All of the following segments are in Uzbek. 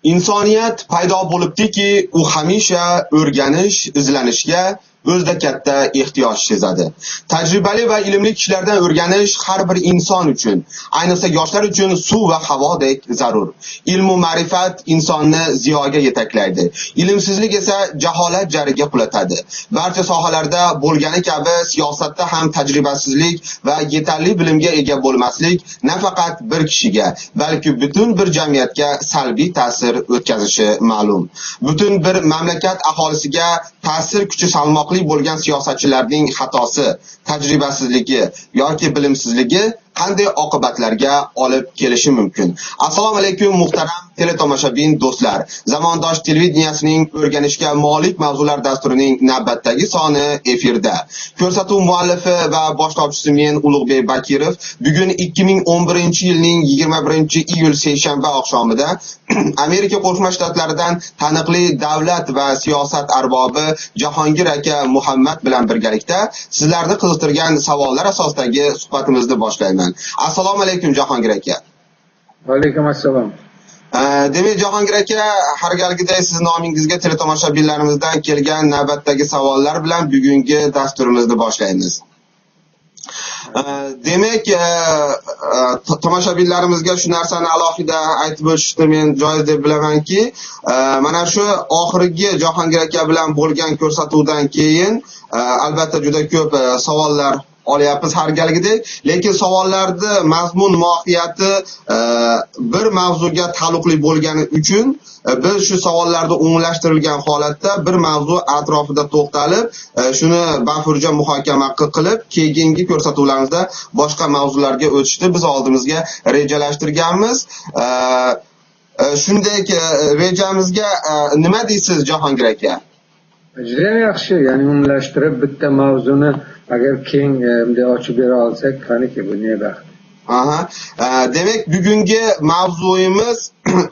Insoniyat paydo bo'libdiki, u hamisha o'rganish, izlanishga o'zida katta ehtiyoj sezadi. Tajribali va ilmli kishilardan o'rganish har bir inson uchun, ayniqsa yoshlar uchun suv va havodek zarur. Ilmu ma'rifat insonni ziyoga yetaklaydi. Ilmsizlik esa jaholat jariga qulatadi. Barcha sohalarda bo'lgani kabi siyosatda ham tajribasizlik va yetarli bilimga ega bo'lmaslik nafaqat bir kishiga, balki butun bir jamiyatga salbiy ta'sir o'tkazishi ma'lum. Butun bir mamlakat aholisiga ta'sir kuchi salmoqli bo'lgan siyosatchilarning xatosi, tajribasizligi yoki bilimsizligi qanday oqibatlarga olib kelishi mumkin? Assalomu alaykum muhtaram teletomoshabin do'stlar. Zamondosh televideniyasining o'rganishga molik mavzular dasturining navbatdagi soni efirda. Ko'rsatuv muallifi va boshlovchisi men Ulug'bek Bakirov. Bugun 2011-yilning 21-iyul seshanba oqshomida Amerika Qo'shma Shtatlaridan taniqli davlat va siyosat arbobi Jahongir aka Muhammad bilan birgalikda sizlarni qiziqtirgan savollar asosidagi suhbatimizni boshlayman. Assalomu alaykum Jahongir aka. Va alaykum assalom. Demak Jahongir aka, har galgiday siz nomingizga teletomoshabinlarimizdan kelgan navbatdagi savollar bilan bugungi dasturimizni boshlaymiz. Demak, tomoshabinlarimizga shu narsani alohida aytib o'tishni men joiz deb bilamanki, mana shu oxirgi Jahongir aka bilan bo'lgan ko'rsatuvdan keyin albatta juda ko'p savollar olyapmiz har galgidek, lekin savollarni mazmun mohiyati bir mavzuga taalluqli bo'lgani uchun biz shu savollarni umumlashtirilgan holatda bir mavzu atrofida to'xtalib, shuni bafurja muhokama qilib, keyingi ko'rsatuvlarimizda boshqa mavzularga o'tishni biz oldimizga rejalashtirganmiz. Shunday rejamizga nima deysiz Jahongir aka? Juda ham yaxshi, ya'ni umumlashtirib bitta mavzuni agar keng bunday ochib bera olsak, qaniki bu ne baxt. Aha. Demak, bugungi mavzuyimiz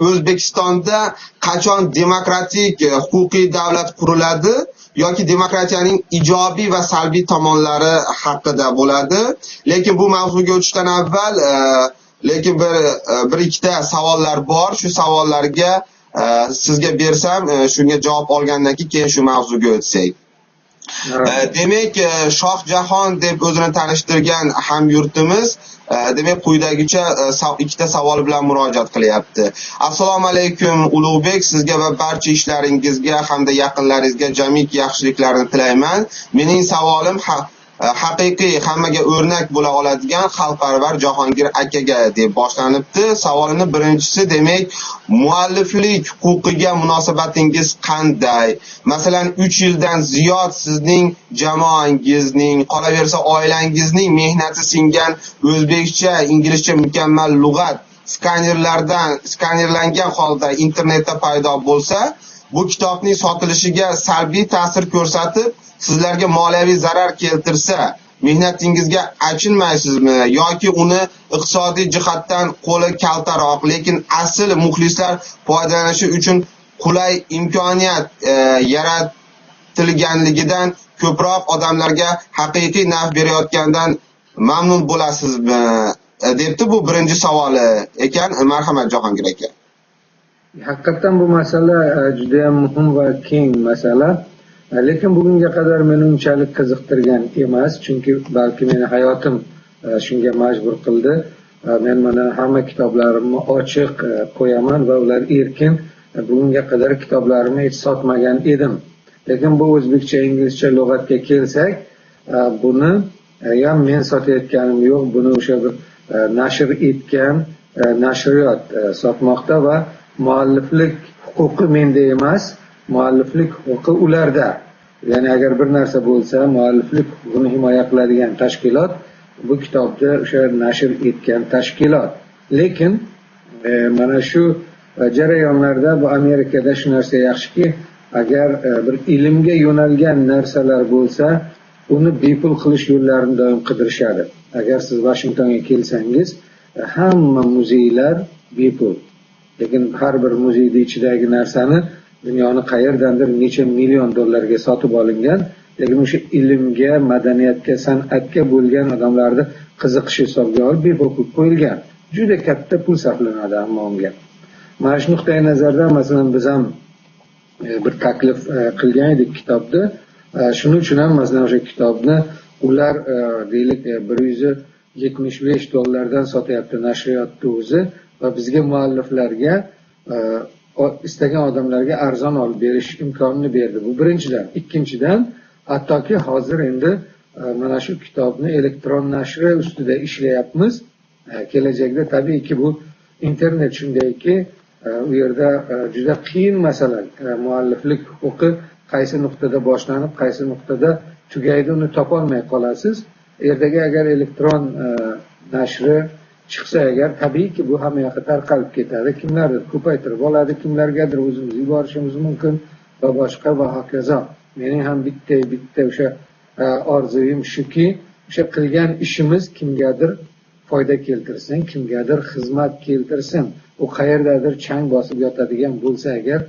O'zbekistonda qachon demokratik huquqiy davlat quriladi yoki demokratiyaning ijobiy va salbiy tomonlari haqida bo'ladi. Lekin bu mavzuga o'tishdan avval lekin bir ikkita savollar bor. Shu savollarga sizga bersam, shunga javob olgandan keyin shu mavzuga o'tsak. Demak, Shoh Jahon deb o'zini tanishtirgan hamyurtimiz demak quyidagicha ikkita savol bilan murojaat qilyapti. Assalomu alaykum Ulug'bek, sizga va barcha ishlaringizga hamda yaqinlaringizga jamiki yaxshiliklarni tilayman. Mening savolim haqiqiy hammaga o'rnak bo'la oladigan xalqparvar Jahongir akaga deb boshlanibdi. Savolini birinchisi, demak, mualliflik huquqiga munosabatingiz qanday? Masalan, 3 yildan ziyod sizning jamoangizning, qolaversa oilangizning mehnati singan o'zbekcha, inglizcha mukammal lug'at skanerlangan holda internetda paydo bo'lsa, bu kitobning sotilishiga salbiy ta'sir ko'rsatib, sizlarga moliyaviy zarar keltirsa, mehnatingizga achinmaysizmi yoki uni iqtisodiy jihatdan qo'li kaltaroq, lekin asl muxlislar foydalanishi uchun qulay imkoniyat yaratilganligidan ko'proq odamlarga haqiqiy naf berayotgandan mamnun bo'lasizmi? Debdi. Bu birinchi savoli ekan. Marhamat Jahongir aka. Haqiqatan bu masala juda ham muhim va keng masala. Lekin bugunga qadar meni unchalik qiziqtirgan emas, chunki balki meni hayotim shunga majbur qildi. Men mana hamma kitoblarimni ochiq qo'yaman va ular erkin. Bugunga qadar kitoblarimni hech sotmagan edim. Lekin bu o'zbekcha, inglizcha lug'atga kelsak, buni ham men sotayotganim yo'q, buni o'sha bir nashr etgan nashriyot sotmoqda va mualliflik huquqi menda emas, mualliflik huquqi ularda. Ya'ni agar bir narsa bo'lsa, mualliflik huquqini himoya qiladigan tashkilot bu kitobni o'sha nashr etgan tashkilot. Lekin mana shu jarayonlarda bu Amerikada shu narsa yaxshiki, agar bir ilmga yo'nalgan narsalar bo'lsa, uni bepul qilish yo'llarini doim qidirishadi. Agar siz Vashingtonga kelsangiz, hamma muzeylar bepul. Lekin har bir muzeyning ichidagi narsani dunyoni qayerdandir necha million dollarga sotib olingan, lekin o'sha ilmga, madaniyatga, san'atga bo'lgan odamlarni qiziqishi hisobga olib bepul qilib qo'yilgan. Juda katta pul sarflanadi ammo unga. Mana shu nuqtai nazardan, masalan, biz ham bir taklif qilgan edik kitobda. Shuning uchun ham, masalan, o'sha kitobni ular deylik $175 sotyapti nashriyotni o'zi va bizga mualliflarga istagan odamlarga arzon olib berish imkonini berdi. Bu birinchidan. Ikkinchidan, hattoki hozir endi mana shu kitobni elektron nashri ustida ishlayapmiz. Kelajakda tabiiyki bu internet shundayki, u yerda juda qiyin masala. Mualliflik huquqi qaysi nuqtada boshlanib, qaysi nuqtada tugaydi, uni topolmay qolasiz. Ertaga agar elektron nashri chiqsa agar, tabiiyki bu hamma yoqqa tarqalib ketadi. Kimlardir ko'paytirib oladi, kimlargadir o'zimiz yuborishimiz mumkin va boshqa va hokazo. Mening ham bitta o'sha orzuyim shuki, o'sha qilgan ishimiz kimgadir foyda keltirsin, kimgadir xizmat keltirsin. U qayerdadir chang bosib yotadigan bo'lsa agar,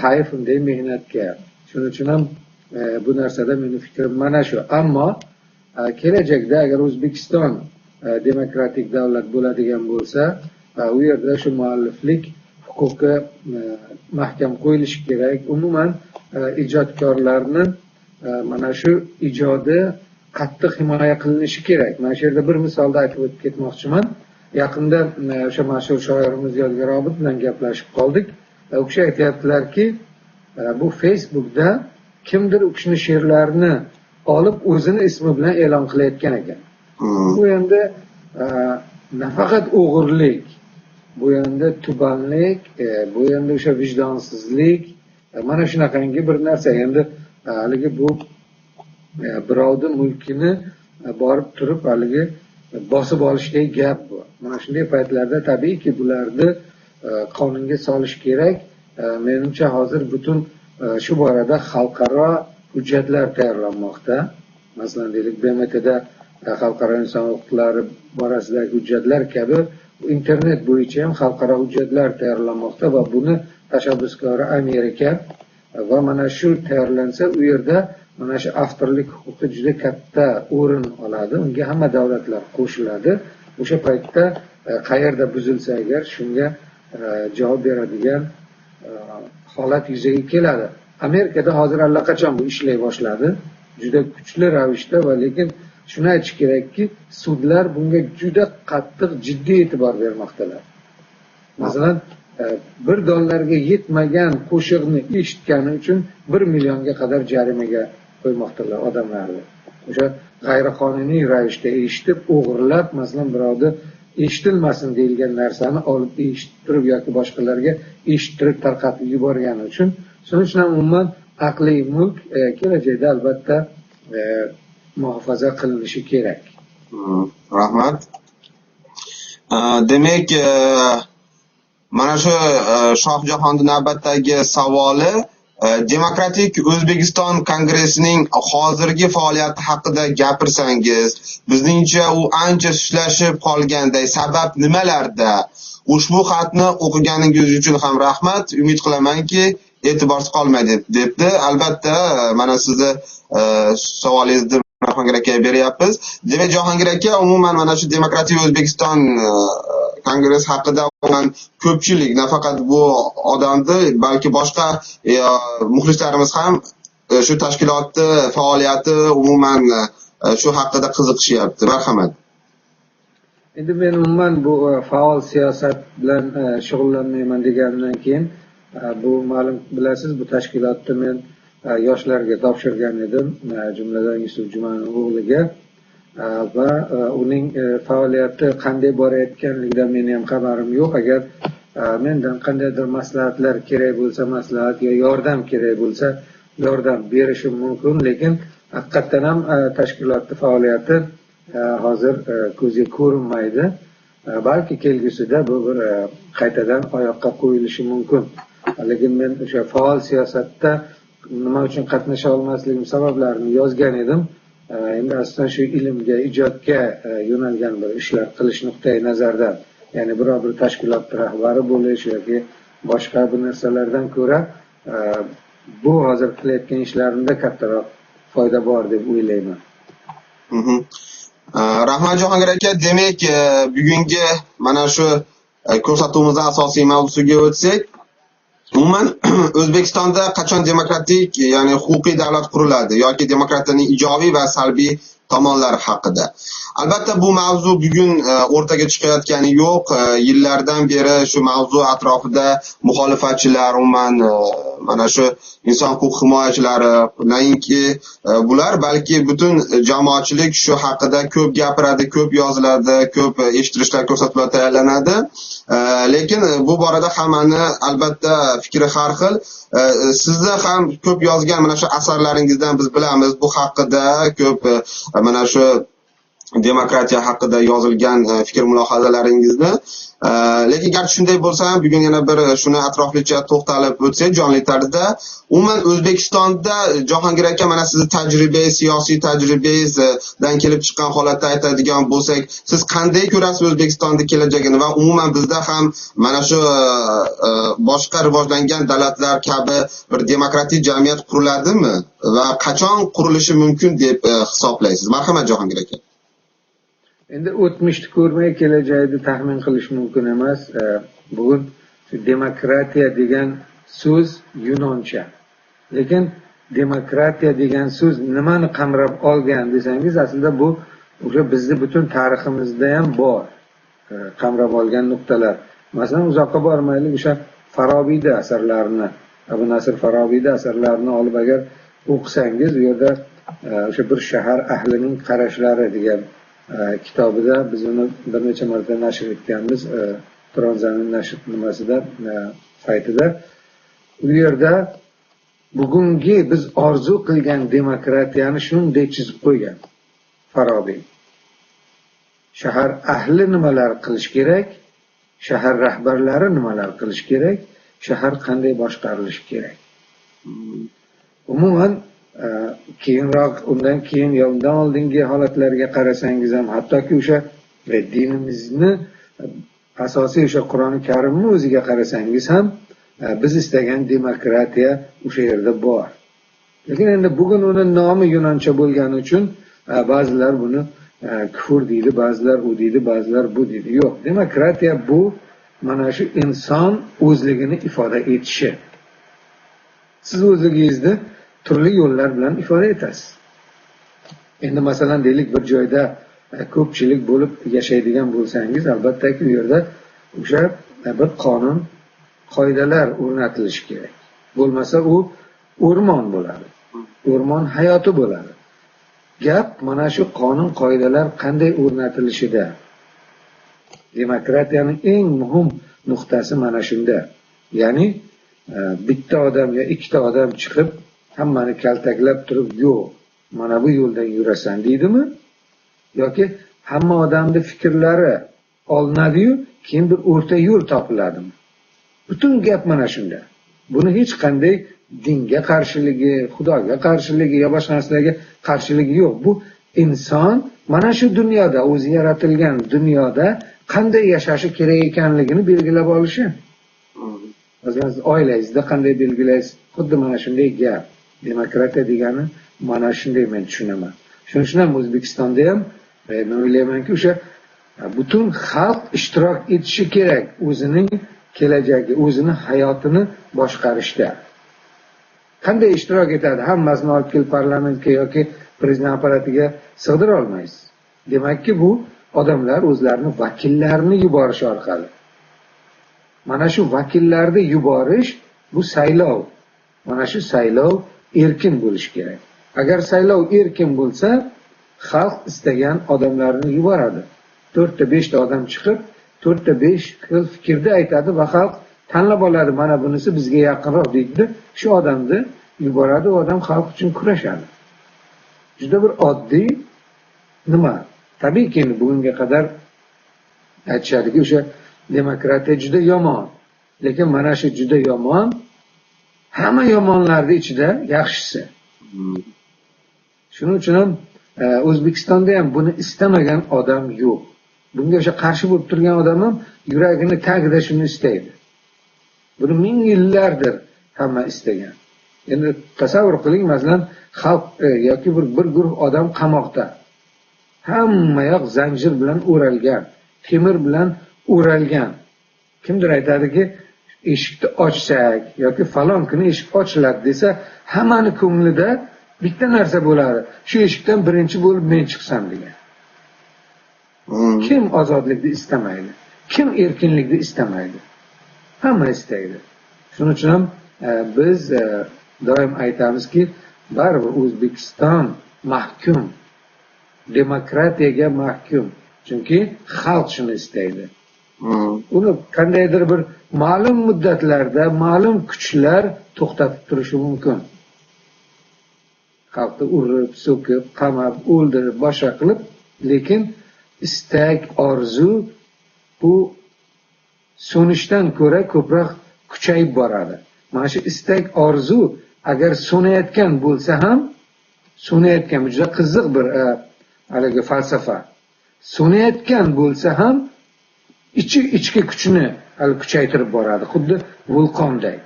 hayf unday mehnatga. Shuning uchun ham bu narsada meni fikrim mana shu. Ammo kelajakda agar O'zbekiston demokratik davlat bo'ladigan bo'lsa, u yerda shu mualliflik huquqi mahkam qo'yilishi kerak. Umuman ijodkorlarni mana shu ijodi qattiq himoya qilinishi kerak. Mana shu yerda bir misolda aytib o'tib ketmoqchiman. Yaqinda o'sha mashhur shoirimiz Yodgor Obid bilan gaplashib qoldik. U kishi aytyaptilarki, bu Facebookda kimdir u kishining she'rlarini olib o'zini ismi bilan e'lon qilayotgan ekan. Bu endi nafaqat o'g'irlik, bu endi tubanlik, bu endi o'sha vijdonsizlik, mana shunaqangi bir narsa. Endi haligi bu birovni mulkini borib turib haligi bosib olishdek gap bu. Mana shunday paytlarda tabiiyki bularni qonunga solish kerak. Menimcha hozir butun shu borada xalqaro hujjatlar tayyorlanmoqda. Masalan, deylik, BMTda xalqaro inson huquqlari borasidagi hujjatlar kabi internet bo'yicha ham xalqaro hujjatlar tayyorlanmoqda va buni tashabbuskori Amerika va mana shu tayyorlansa, u yerda mana shu avtorlik huquqi juda katta o'rin oladi. Unga hamma davlatlar qo'shiladi. O'sha paytda qayerda buzilsa agar shunga javob beradigan holat yuzaga keladi. Amerikada hozir allaqachon bu ishlay boshladi. Juda kuchli ravishda va lekin shuni aytish kerakki, sudlar bunga juda qattiq jiddiy e'tibor bermoqdalar. Masalan, $1 yetmagan qo'shiqni eshitgani uchun 1 millionga qadar jarimaga qo'ymoqdalar odamlarni. O'sha g'ayriqonuniy ravishda eshitib, o'g'irlab, masalan, birovni eshitilmasin deyilgan narsani olib eshittirib yoki boshqalarga eshittirib tarqatib yuborgani uchun. Shuning uchun ham umuman aqliy mulk kelajakda albatta muhofaza qilinishi kerak. Rahmat. Demak, mana shu Shohjahonning navbatdagi savoli Demokratik O'zbekiston Kongressining hozirgi faoliyati haqida gapirsangiz, bizningcha u ancha sustlashib qolganday, sabab nimalarda? Ushbu xatni o'qiganingiz uchun ham rahmat. Umid qilamanki, e'tiborsiz qolmaydi debdi. Albatta, mana sizni savolingizni Jahongir akaga beryapmiz. Demak, Jahongir aka, umuman mana shu Demokratik O'zbekiston Kongress haqida umuman ko'pchilik, nafaqat bu odamni, balki boshqa muxlislarimiz ham shu tashkilotni faoliyati umuman shu haqida qiziqishyapti. Marhamat. Endi men umuman bu faol siyosat bilan shug'ullanmayman deganimdan keyin bu ma'lum bilasiz, bu tashkilotni men yoshlarga topshirgan edim, jumladan Yusuf Jumaning o'g'liga va uning faoliyati qanday borayotganligidan meni ham xabarim yo'q. Agar mendan qandaydir maslahatlar kerak bo'lsa, maslahat yo yordam kerak bo'lsa, yordam berishim mumkin, lekin haqiqatdan ham tashkilotning faoliyati hozir ko'zga ko'rinmaydi. Balki kelgusida bu bir qaytadan oyoqqa qo'yilishi mumkin. Lekin men o'sha faol siyosatda nima uchun qatnasha olmasligim sabablarini yozgan edim. Endi asosan shu ilmga, ijodga yo'nalgan bir ishlar qilish nuqtai nazaridan, ya'ni biror bir tashkilot rahbari bo'lish yoki boshqa bu narsalardan ko'ra bu hozir qilayotgan ishlarimda kattaroq foyda bor deb o'ylayman. Rahmat Jahongir aka. Demak, bugungi mana shu Ko'rsatuvimizning asosiy mavzusiga o'tsak, umuman O'zbekistonda qachon demokratik, ya'ni huquqiy davlat quriladi yoki demokratiyaning ijobiy va salbiy tomonlari haqida. Albatta bu mavzu bugun o'rtaga chiqayotgani yo'q. Yillardan beri shu mavzu atrofida muxolifatchilar, umuman mana shu inson huquq himoyachilari, nainki bular, balki butun jamoatchilik shu haqida ko'p gapiradi, ko'p yoziladi, ko'p eshittirishlar, ko'rsatuvlar tayyorlanadi. Lekin bu borada hammani albatta fikri har xil. Sizni ham ko'p yozgan mana shu asarlaringizdan biz bilamiz bu haqida ko'p, mana shu demokratiya haqida yozilgan fikr mulohazalaringizni. Lekin garchi shunday bo'lsa ham bugun yana bir shuni atroflicha to'xtalib o'tsak jonli tarzda. Umuman O'zbekistonda, Jahongir aka, mana sizni tajribangiz, siyosiy tajribangizdan kelib chiqqan holatda aytadigan bo'lsak, siz qanday ko'rasiz O'zbekistonda kelajagini va umuman bizda ham mana shu boshqa rivojlangan davlatlar kabi bir demokratik jamiyat quriladimi va qachon qurilishi mumkin deb hisoblaysiz? Marhamat, Jahongir aka. Endi o'tmishni ko'rmay kelajakni taxmin qilish mumkin emas. Bugun demokratiya degan so'z yunoncha. Lekin demokratiya degan so'z nimani qamrab olgan desangiz, aslida bu o'sha bizni butun tariximizda ham bor. Qamrab olgan nuqtalar. Masalan, uzoqqa bormaylik, o'sha Farobiyda asarlarini, Abu Nasr Farobiyda asarlarini olib agar o'qisangiz, u yerda o'sha bir shahar ahlining qarashlari degan kitobida, biz uni bir necha marta nashr etganmiz, Turon zamin nashr nimasida paytida. U yerda bugungi biz orzu qilgan demokratiyani shunday chizib qo'ygan Farobiy. Shahar ahli nimalar qilish kerak, shahar rahbarlari nimalar qilish kerak, shahar qanday boshqarilishi kerak. Umuman keyinroq, undan keyin yo undan oldingi holatlarga qarasangiz ham, hattoki o'sha dinimizni asosiy o'sha Qur'oni Karimni o'ziga qarasangiz ham, biz istagan demokratiya o'sha yerda bor. Lekin endi bugun uni nomi yunoncha bo'lgani uchun ba'zilar buni kufr deydi, ba'zilar u deydi, ba'zilar bu deydi. Yo'q, demokratiya bu mana shu inson o'zligini ifoda etishi. Siz o'zligingizni turli yo'llar bilan ifoda etasiz. Endi masalan deylik, bir joyda ko'pchilik bo'lib yashaydigan bo'lsangiz, albattaki u yerda o'sha bir qonun, qoidalar o'rnatilishi kerak. Bo'lmasa u o'rmon bo'ladi. O'rmon hayoti bo'ladi. Gap mana shu qonun qoidalar qanday o'rnatilishida. Demokratiyaning eng muhim nuqtasi mana shunda. Ya'ni bitta odam yo ikkita odam chiqib hammani kaltaklab turib, yo'q, mana bu yo'ldan yurasan deydimi? Yoki hamma odamning fikrlari olinadi-yu, keyin bir o'rta yo'l topiladimi? Butun gap mana shunda. Buni hech qanday dinga qarshiligi, Xudoga qarshiligi yo boshqa narsalarga qarshiligi yo'q. Bu inson mana shu dunyoda, o'zi yaratilgan dunyoda qanday yashashi kerak ekanligini belgilab olishi. Masalan, siz oilangizda qanday belgilaysiz? Xuddi mana shunday gap. Demokratiya degani mana shunday men tushunaman. Shuning uchun ham O'zbekistonda ham men o'ylaymanki, o'sha butun xalq ishtirok etishi kerak o'zining kelajagi, o'zini hayotini boshqarishda. Qanday ishtirok etadi? Hammasini olib kelib parlamentga yoki prezident apparatiga sig'dira olmaysiz. Demakki, bu odamlar o'zlarini vakillarini yuborish orqali. Mana shu vakillarni yuborish bu saylov. Mana shu saylov erkin bo'lishi kerak. Agar saylov erkin bo'lsa, xalq istagan odamlarni yuboradi. 4 ta 5 ta odam chiqib, 4 ta 5 xil fikrda aytadi va xalq tanlab oladi, mana bunisi bizga yaqinroq deydi, shu odamni yuboradi, u odam xalq uchun kurashadi. Juda bir oddiy nima. Tabiiyki, endi bugunga qadar aytishadiki, o'sha demokratiya juda yomon. Lekin mana shu juda yomon hamma yomonlarning ichida yaxshisi. Shuning uchun ham O'zbekistonda ham buni istamagan odam yo'q. Bunga o'sha qarshi bo'lib turgan odam ham yuragini tagida shuni istaydi. Buni ming yillardir hamma istagan. Endi tasavvur qiling, masalan, xalq yoki bir guruh odam qamoqda. Hamma yoq zanjir bilan o'ralgan, temir bilan o'ralgan. Kimdir aytadiki, eshikni ochsak yoki falon kuni eshik ochiladi desa, hammani ko'nglida bitta narsa bo'ladi. Shu eshikdan birinchi bo'lib men chiqsam degan. Kim ozodlikni istamaydi? Kim erkinlikni istamaydi? Hamma istaydi. Shuning uchun ham biz doim aytamizki, baribir O'zbekiston mahkum, demokratiyaga mahkum. Chunki xalq shuni istaydi. Uni qandaydir bir ma'lum muddatlarda ma'lum kuchlar to'xtatib turishi mumkin. Xalqni urib, so'kib, qamab, o'ldirib, boshqa qilib, lekin istak, orzu bu so'nishdan ko'ra ko'proq kuchayib boradi. Mana shu istak, orzu agar so'nayotgan bo'lsa ham, so'nayotgan, bu juda qiziq bir haligi falsafa. So'nayotgan bo'lsa ham ichki kuchini hali kuchaytirib boradi, xuddi vulqondek.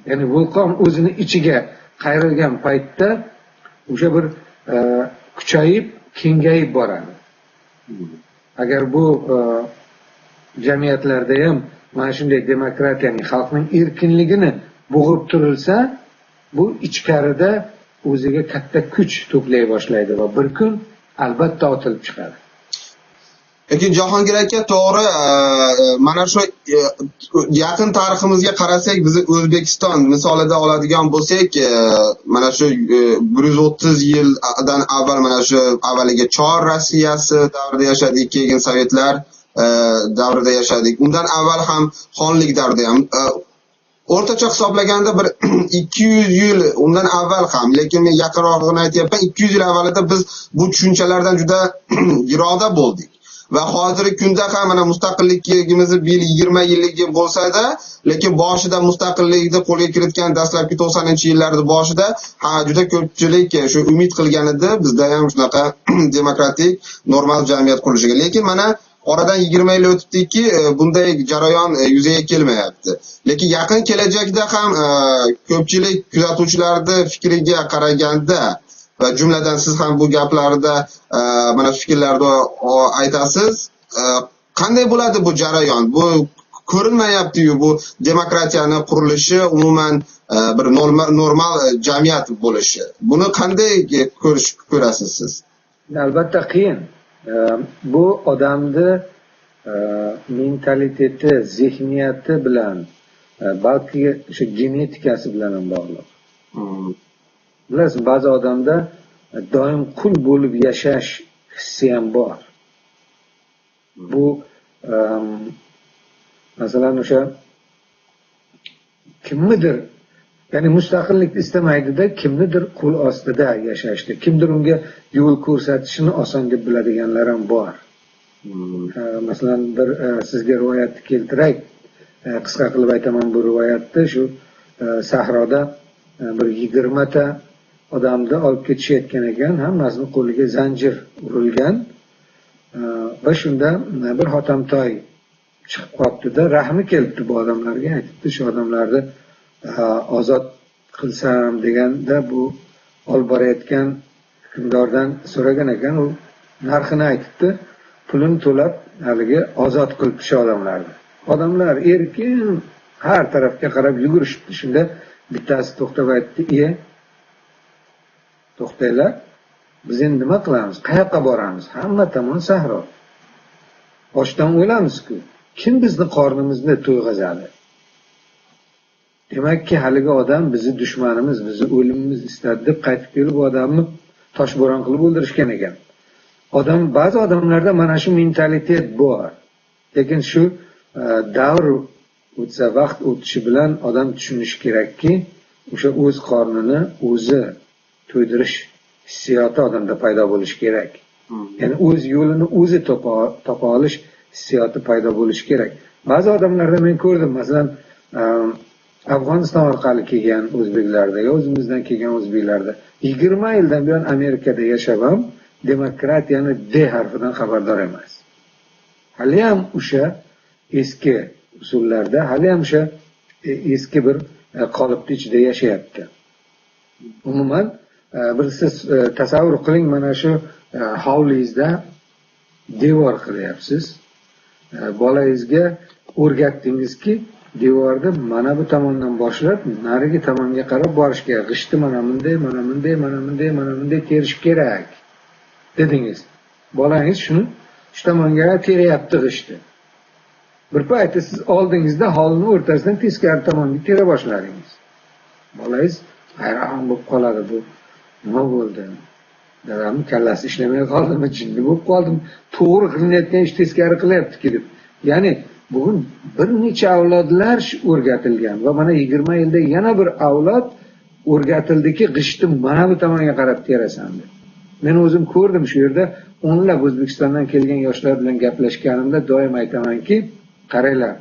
Ya'ni vulqon o'zini ichiga qayrilgan paytda o'sha bir kuchayib, kengayib boradi. Agar bu jamiyatlarda ham mana shunday demokratiyaning, xalqning erkinligini bo'g'ib turilsa, bu ichkarida o'ziga katta kuch to'play boshlaydi va bir kun albatta otilib chiqadi. Lekin Jahongir aka, to'g'ri, mana shu yaqin tariximizga qarasak, bizni O'zbekiston misolida oladigan bo'lsak, mana shu 130 yildan avval mana shu avvaliga Chor Rossiyasi davrida yashadik, keyin Sovetlar davrida yashadik. Undan avval ham xonlik davrida ham o'rtacha hisoblaganda bir 200 yil undan avval ham, lekin men yaqinrog'ini aytyapman, 200 yil avvalida biz bu tushunchalardan juda yiroqda bo'ldik. Va hozirgi kunda ham mana mustaqilligimizni bir 20 yilligi bo'lsa-da, lekin boshida mustaqillikni qo'lga kiritgan dastlabki 90-yillarda boshida ha juda ko'pchilik shu umid qilgan edi, bizda ham shunaqa demokratik normal jamiyat qurilishiga. Lekin mana oradan 20 yil o'tibdiki, bunday jarayon yuzaga kelmayapti. Lekin yaqin kelajakda ham ko'pchilik kuzatuvchilarning fikriga qaraganda va jumladan siz ham bu gaplarda mana fikrlarni aytasiz, qanday bo'ladi bu jarayon? Bu ko'rinmayapti-yu, bu demokratiyani qurilishi, umuman bir normal jamiyat bo'lishi. Buni qanday ko'rasiz siz? Albatta qiyin. Bu odamni mentaliteti, zehniyati bilan, balki o'sha genetikasi bilan ham bog'liq. Bilasiz, ba'zi odamda doim qul bo'lib yashash hissi ham bor. Bu masalan o'sha kimnidir, ya'ni mustaqillikni istamaydida, kimnidir qo'l ostida yashashni, kimdir unga yo'l ko'rsatishini oson deb biladiganlar ham bor. Masalan, bir sizga rivoyatni keltiray, qisqa qilib aytaman bu rivoyatni. Shu sahroda bir 20 ta odamni olib ketishayotgan ekan, hammasini qo'liga zanjir urilgan. Va shunda bir hotamtoy chiqib qolibdi-da, rahmi kelibdi bu odamlarga, aytibdi shu odamlarni ozod qilsam deganda, bu olib borayotgan hukmdordan so'ragan ekan, u narxini aytibdi, pulini to'lab haligi ozod qilibdi shu odamlarni. Odamlar erkin har tarafga qarab yugurishibdi. Shunda bittasi to'xtab aytdi, to'xtanglar, biz endi nima qilamiz, qayoqqa boramiz, hamma tomon sahro, ochdan o'lamiz-ku, kim bizni qornimizni to'yg'azadi? Demakki haligi odam bizni dushmanimiz, bizni o'limimiz istadi deb qaytib kelib bu odamni toshbo'ron qilib o'ldirishgan ekan. Ba'zi odamlarda mana shu mentalitet bor. Lekin shu davr o'tsa, vaqt o'tishi bilan odam tushunishi kerakki, o'sha o'z qornini o'zi to'ydirish hissiyoti odamda paydo bo'lishi kerak. Ya'ni o'z yo'lini o'zi topa olish hissiyoti paydo bo'lishi kerak. Ba'zi odamlarda men ko'rdim, masalan, Afg'oniston orqali kelgan o'zbeklarda yo o'zimizdan kelgan o'zbeklarda 20 yildan buyon Amerikada yashab ham demokratiyani D harfidan xabardor emas. Hali ham o'sha eski usullarda, hali ham o'sha eski bir qolipni ichida yashayapti. Umuman bir siz tasavvur qiling, mana shu hovlingizda devor qilyapsiz. Bolangizga O'rgatdingizki, devorni mana bu tomondan boshlab narigi tomonga qarab borish kerak, g'ishtni mana bunday, mana bunday, mana bunday, mana bunday terish kerak dedingiz. Bolangiz shuni shu tomonga teryapti g'ishtni. Bir paytda siz oldingizda hovlini o'rtasidan teskari tomonga tera boshladingiz. Bolangiz hayron bo'lib qoladi, bu nima bo'ldi? Dadamning kallasi ishlamay qoldimi, jinni bo'lib qoldim, to'g'ri qilinayotgan ish teskari qilyapti deb. Ya'ni bugun bir necha avlodlar o'rgatilgan va mana 20 yilda yana bir avlod o'rgatildiki, g'ishtni mana bu tomonga qarab terasan deb. Men o'zim ko'rdim shu yerda o'nlab O'zbekistondan kelgan yoshlar bilan gaplashganimda doim aytamanki, qaranglar,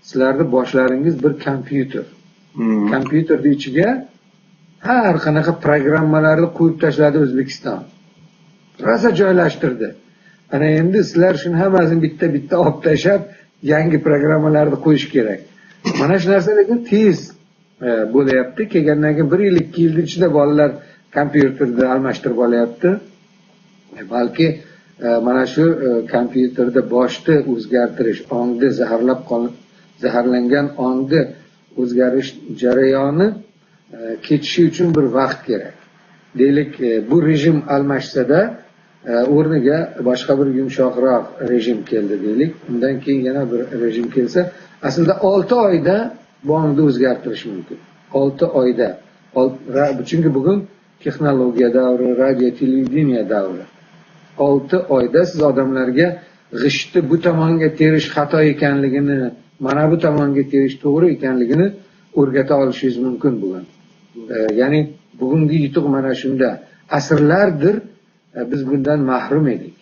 sizlarning boshlaringiz bir kompyuter. Kompyuterning ichiga har qanaqa programmalarni qo'yib tashladi O'zbekiston. Rosa joylashtirdi. Ana endi sizlar shuni hammasini bitta-bitta olib tashlab yangi programmalarni qo'yish kerak. Mana shu narsa lekin tez bo'lyapti. Kelgandan keyin 1 yil, 2 yil ichida bolalar kompyuterni almashtirib olyapti. Balki mana shu kompyuterda boshni o'zgartirish, ongni zaharlangan ongni o'zgarish jarayoni ketishi uchun bir vaqt kerak. Deylik, bu rejim almashsa-da, o'rniga boshqa bir yumshoqroq rejim keldi deylik. Undan keyin yana bir rejim kelsa, aslida 6 oyda bu ongni o'zgartirish mumkin. 6 oyda. Chunki bugun texnologiya davri, radio, televideniya davri. 6 oyda siz odamlarga g'ishtni bu tomonga terish xato ekanligini, mana bu tomonga terish to'g'ri ekanligini o'rgata olishingiz mumkin bugun. Ya'ni bugungi yutuq mana shunda. Asrlardir biz bundan mahrum edik.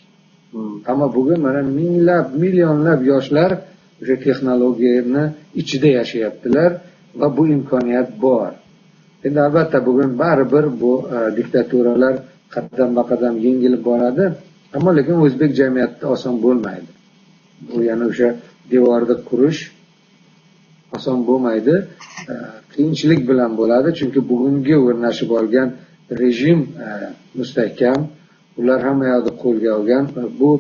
Ammo bugun mana minglab, millionlab yoshlar o'sha texnologiyani ichida yashayaptilar va bu imkoniyat bor. Endi albatta bugun baribir bu diktaturalar qadam-ba-qadam yengilib boradi, ammo lekin o'zbek jamiyatida oson bo'lmaydi. Bu yana o'sha devorni qurish oson bo'lmaydi, qiyinchilik bilan bo'ladi, chunki bugungi o'rnashib olgan rejim mustahkam, ular hamma yoqni qo'lga olgan. Bu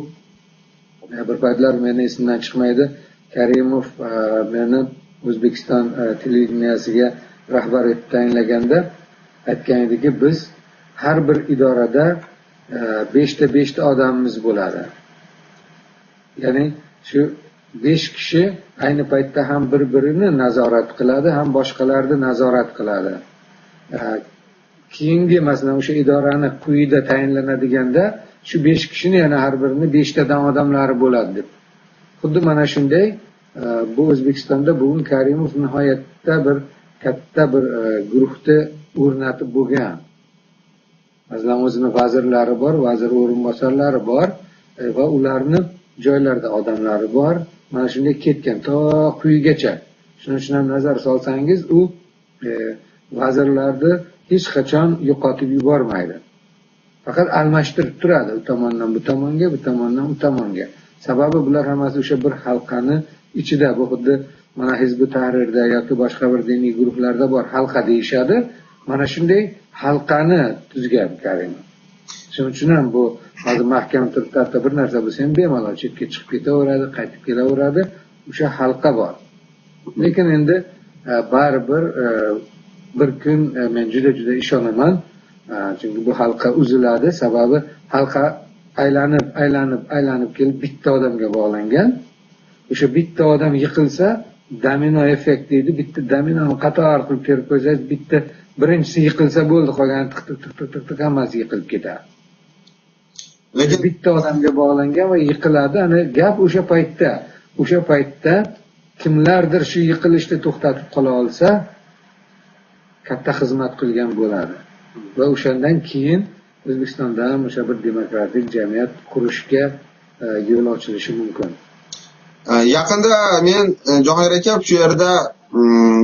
bir paytlar meni esimdan chiqmaydi, Karimov meni O'zbekiston televideniyasiga rahbar etib tayinlaganda aytgan ediki, biz har bir idorada 5ta odamimiz bo'ladi. Ya'ni shu 5 kishi ayni paytda ham bir-birini nazorat qiladi, ham boshqalarni nazorat qiladi. Keyingi masalan o'sha idorani quyida tayinlanadiganda shu 5 kishini yana har birini 5tadan odamlari bo'ladi deb. Xuddi mana shunday bu O'zbekistonda bugun Karimov nihoyatda bir katta bir guruhni o'rnatib bo'lgan. Masalan, o'zini vazirlari bor, vazir o'rinbosarlari bor va ularni joylarda odamlari bor. Mana shunday ketgan to quyigacha. Shuning uchun ham nazar solsangiz, u vazirlarni hech qachon yo'qotib yubormaydi. Faqat almashtirib turadi, u tomondan bu tomonga, bu tomondan u tomonga. Sababi bular hammasi o'sha bir halqani ichida. Bu xuddi mana Hizb ut-Tahrirda yoki boshqa bir diniy guruhlarda bor halqa deyishadi. Mana shunday halqani tuzgan Karimov. Shuning uchun ham bu hozir mahkam turibdi, hatto bir narsa bo'lsa ham bemalol chetga chiqib ketaveradi, qaytib kelaveradi. O'sha halqa bor. Lekin endi baribir bir kun men juda-juda ishonaman, chunki bu halqa uziladi. Sababi halqa aylanib, aylanib, aylanib kelib bitta odamga bog'langan. O'sha bitta odam yiqilsa, domino effekt deydi. Bitta dominoni qator qilib terib qo'ysangiz, bitta birinchisi yiqilsa bo'ldi, qolgani tiq tiq tiq tiq tiq tiq hammasi yiqilib ketadi. Lekin bitta odamga bog'langan va yiqiladi. Ana gap o'sha paytda, o'sha paytda kimlardir shu yiqilishni to'xtatib qola olsa, katta xizmat qilgan bo'ladi. Va o'shandan keyin O'zbekistonda ham o'sha bir demokratik jamiyat qurishga yo'l ochilishi mumkin. Yaqinda men Jahongir aka shu yerda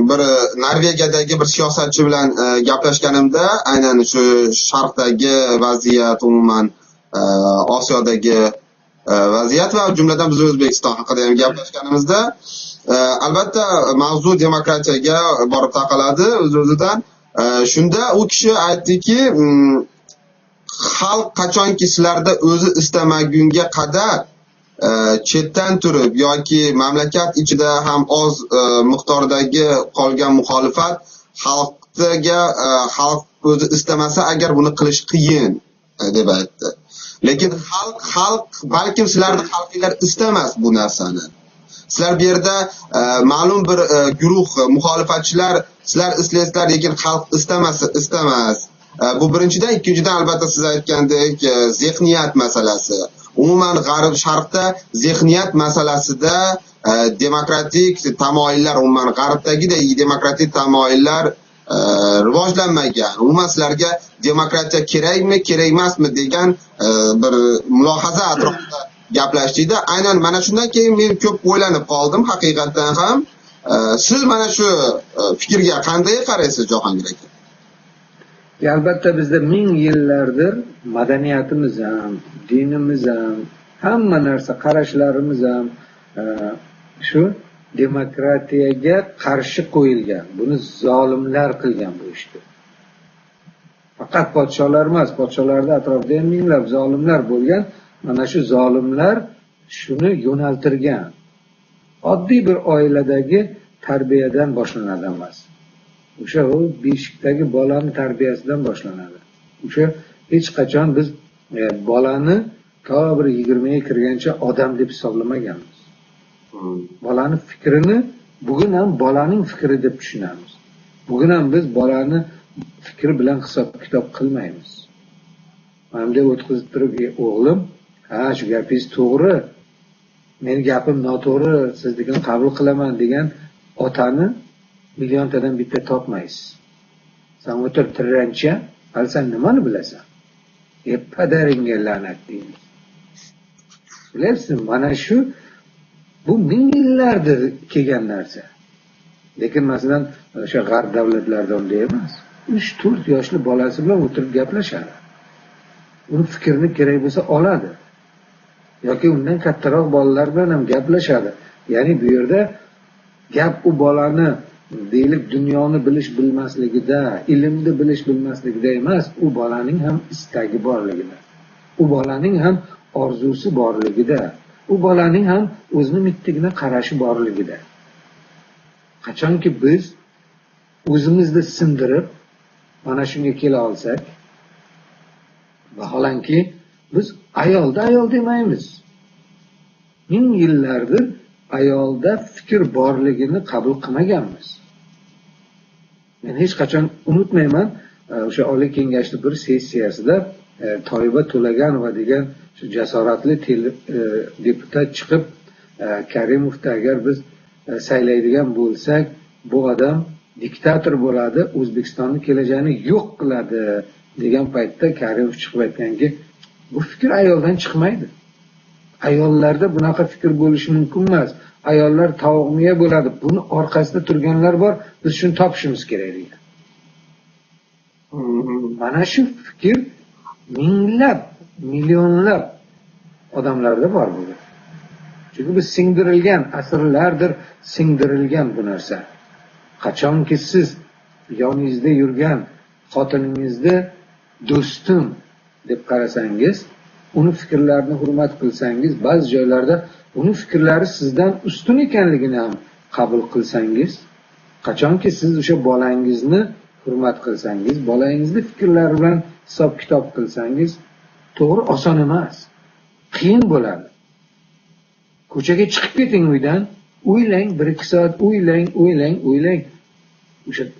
bir Norvegiyadagi bir siyosatchi bilan gaplashganimda aynan shu sharqdagi vaziyat, umuman Osiyodagi vaziyat va jumladan biz O'zbekiston haqida ham gaplashganimizda albatta mavzu demokratiyaga borib taqaladi o'z-o'zidan. Shunda u kishi aytdiki, xalq qachonki sizlarda o'zi istamagunga qadar Chetdan turib yoki mamlakat ichida ham oz miqdordagi qolgan muxolifat xalqga, xalq o'zi istamasa agar buni qilish qiyin deb aytdi. Lekin xalq balkim sizlarni xalqinglar istamas bu narsani. Sizlar bu yerda ma'lum bir guruh muxolifatchilar, sizlar istaysizlar, lekin xalq istamas. Bu birinchidan, ikkinchidan albatta siz aytgandek zehniyat masalasi. Umuman g'arb sharqda zehniyat masalasida demokratik tamoyillar, umuman g'arbdagidek demokratik tamoyillar rivojlanmagan. Umuman sizlarga demokratiya kerakmi, kerak emasmi degan bir mulohaza atrofida gaplashdik-da. Aynan mana shundan keyin men ko'p o'ylanib qoldim haqiqatdan ham. Siz mana shu fikrga qanday qaraysiz, Jahongir aka? Albatta bizda ming yillardir madaniyatimiz ham, dinimiz ham, hamma narsa, qarashlarimiz ham shu demokratiyaga qarshi qo'yilgan. Buni zolimlar qilgan bu ishni. Faqat podsholar emas, podsholarning atrofida ham minglab zolimlar bo'lgan. Mana shu zolimlar shuni yo'naltirgan. Oddiy bir oiladagi tarbiyadan boshlanadi hammasi. O'sha u beshikdagi bolani tarbiyasidan boshlanadi. O'sha hech qachon biz bolani to bir 20 ga kirgancha odam deb hisoblamaganmiz. Bolani fikrini bugun ham bolaning fikri deb tushunamiz. Bugun ham biz bolani fikri bilan hisob kitob qilmaymiz. Mana bunday o'tkazib turib, o'g'lim, ha, shu gapingiz to'g'ri, meni gapim noto'g'ri, siznikini qabul qilaman degan otani milliontadan bitta topmaysiz. Sen o'tir tirrancha, hali sen nimani bilasan? Padaringga la'nat deymiz. Bilasizmi, mana shu bu ming yillardir kelgan narsa. Lekin masalan, o'sha g'arb davlatlarida unday emas. 3-4 yoshli bolasi bilan o'tirib gaplashadi. Uni fikrini kerak bo'lsa oladi. Yoki undan kattaroq bolalar bilan ham gaplashadi. Ya'ni bu yerda gap u bolani deylik dunyoni bilish bilmasligida, ilmni bilish bilmasligida emas, u bolaning ham istagi borligida, u bolaning ham orzusi borligida, u bolaning ham o'zini mittigina qarashi borligida. Qachonki biz o'zimizni sindirib mana shunga kela olsak, vaholanki biz ayolda ayol demaymiz. Ming yillardir ayolda fikr borligini qabul qilmaganmiz. Men hech qachon unutmayman, o'sha Oliy Kengashning bir sessiyasida Toyiba To'laganova degan shu jasoratli deputat chiqib, Karimovni agar biz saylaydigan bo'lsak, bu odam diktator bo'ladi, O'zbekistonning kelajagini yo'q qiladi degan paytda Karimov chiqib aytganki, bu fikr ayoldan chiqmaydi. Ayollarda bunaqa fikr bo'lishi mumkin emas. Ayollar tovuq miya bo'ladi. Buni orqasida turganlar bor, biz shuni topishimiz kerak degan. Mana shu fikr minglab, millionlab odamlarda bor bugun. Chunki bu singdirilgan, asrlardir singdirilgan bu narsa. Qachonki siz yoningizda yurgan xotiningizni do'stim deb qarasangiz, uni fikrlarini hurmat qilsangiz, ba'zi joylarda uni fikrlari sizdan ustun ekanligini ham qabul qilsangiz, qachonki siz o'sha bolangizni hurmat qilsangiz, bolangizni fikrlari bilan hisob kitob qilsangiz, to'g'ri, oson emas, qiyin bo'ladi. Ko'chaga chiqib keting uydan, o'ylang, 1-2 soat o'ylang, o'ylang, o'ylang.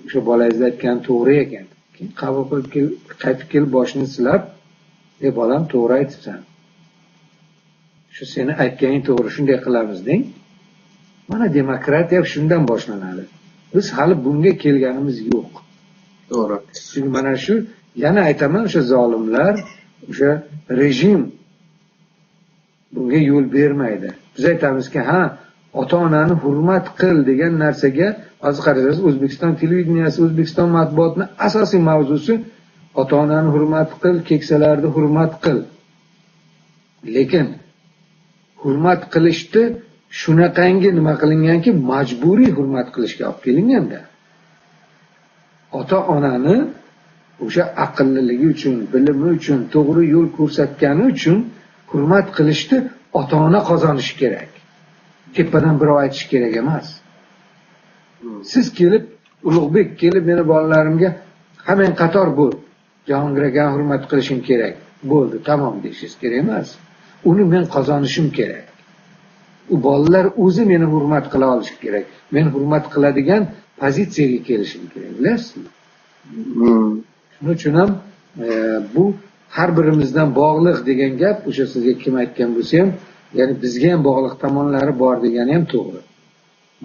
O'sha bolangiz aytgan to'g'ri ekan. Keyin qabul qilib qaytib kelib boshini silab, "Ey bolam, to'g'ri aytibsan. Shu seni aytganing to'g'ri, shunday qilamiz" deng. Mana demokratiya shundan boshlanadi. Biz hali bunga kelganimiz yo'q. To'g'ri. Chunki mana shu, yana aytaman, o'sha zolimlar, o'sha rejim bunga yo'l bermaydi. Biz aytamizki, ha, ota-onani hurmat qil degan narsaga hozir qarasangiz, O'zbekiston televideniyasi, O'zbekiston matbuotining asosiy mavzusi ota-onani hurmat qil, keksalarni hurmat qil. Lekin hurmat qilishni shunaqangi nima qilinganki, majburiy hurmat qilishga olib kelinganda. Hurmat qilishni ota-ona qozonishi kerak. Tepadan birov aytishi kerak emas. Siz kelib, Ulug'bek kelib meni bolalarimga hammang qator bo'l, Jahongir akani hurmat qilishim kerak, bo'ldi, tamom deyishingiz kerak emas. Uni men qozonishim kerak. U bolalar o'zi meni hurmat qila olishi kerak. Men hurmat qiladigan pozitsiyaga kelishim kerak, bilasizmi? Shuning uchun ham bu har birimizdan bog'liq degan gap, o'sha sizga kim aytgan bo'lsa ham, ya'ni bizga ham bog'liq tomonlari bor degani ham to'g'ri.